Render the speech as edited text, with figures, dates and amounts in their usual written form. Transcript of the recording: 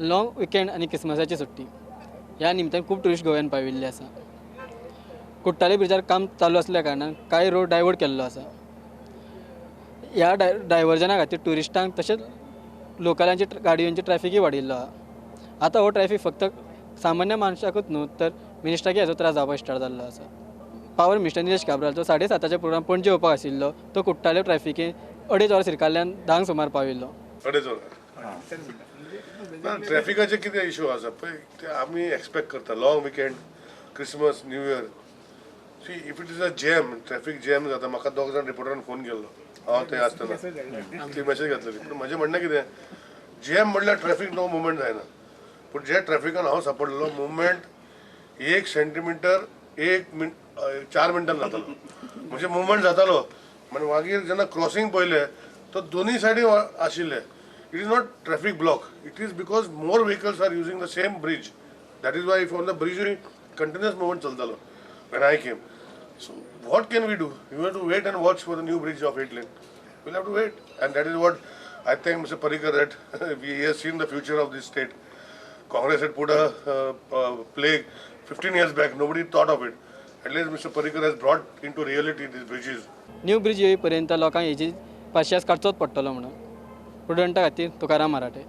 Long weekend आनी क्रिसमसाची सुट्टी ह्या निमतान खूब ट्युरिस्ट गोव्यान पाविल्ले आसा. कुट्टाळे ब्रिजार काम चालू आसल्या कारणान कांय रोड डायवर्ट केल्लो आसा. ह्या डायवर्जना खातीर ट्युरिस्टांक तशेंच लोकलांची गाडयांची ट्रॅफिकूय वाडिल्लो आहा. आतां हो ट्रॅफीक फक्त सामान्य मनशाकूच न्हू तर मिनिस्टराकय हाचो त्रास जावपाक स्टार्ट जाल्लो आसा. पावर मिनिस्टर निलेश काब्राल जो 7:30 प्रोग्राम पणजे येवपाक आशिल्लो तो कुट्टाळे ट्रॅफिकेन 2.5 वरां सिरकाल्ल्यान 10 सुमार पाविल्लो. 2.5 वरां ना. ट्रॅफिकाचे कितें इशू आसा पळय, ते आमी एक्सपेक्ट करता long weekend, Christmas, New Year. See, if it is a jam, traffic jam जाता. म्हाका दोग जाण रिपोर्टरान फोन केल्लो हांव थंय आसतना, ती मॅसेज घातलेली. पूण म्हजें म्हणणें कितें, जॅम म्हणल्यार ट्रॅफीक नो मुवमेंट जायना. पूण जे ट्रॅफिकान हांव सापडलो, मुवमेंट 1 सेंटीमिटर 1 मिनट 4 मिनटान जातालो. म्हणजे मुवमेंट जातालो. आनी मागीर जेन्ना क्रॉसींग पळयलें तर दोनूय सायडी आशिल्ले. It is not traffic block, it is because more vehicles are using the same bridge. That is why if on the bridge continuous movement चलतालो when I came. So what can we do? You have to wait and watch for the new bridge of 8 lane. We'll have to wait. And that is what I thank Mr. Parrikar that we have seen the future of this state. Congress had put a plague 15 years back. Nobody thought of it. At least Mr. Parrikar has brought into reality these bridges. New bridge येईपर्यंत लोकांक हेजी patience काडचोच पडटलो म्हणून प्रुडंटा खातीर तुकाराम मराठे.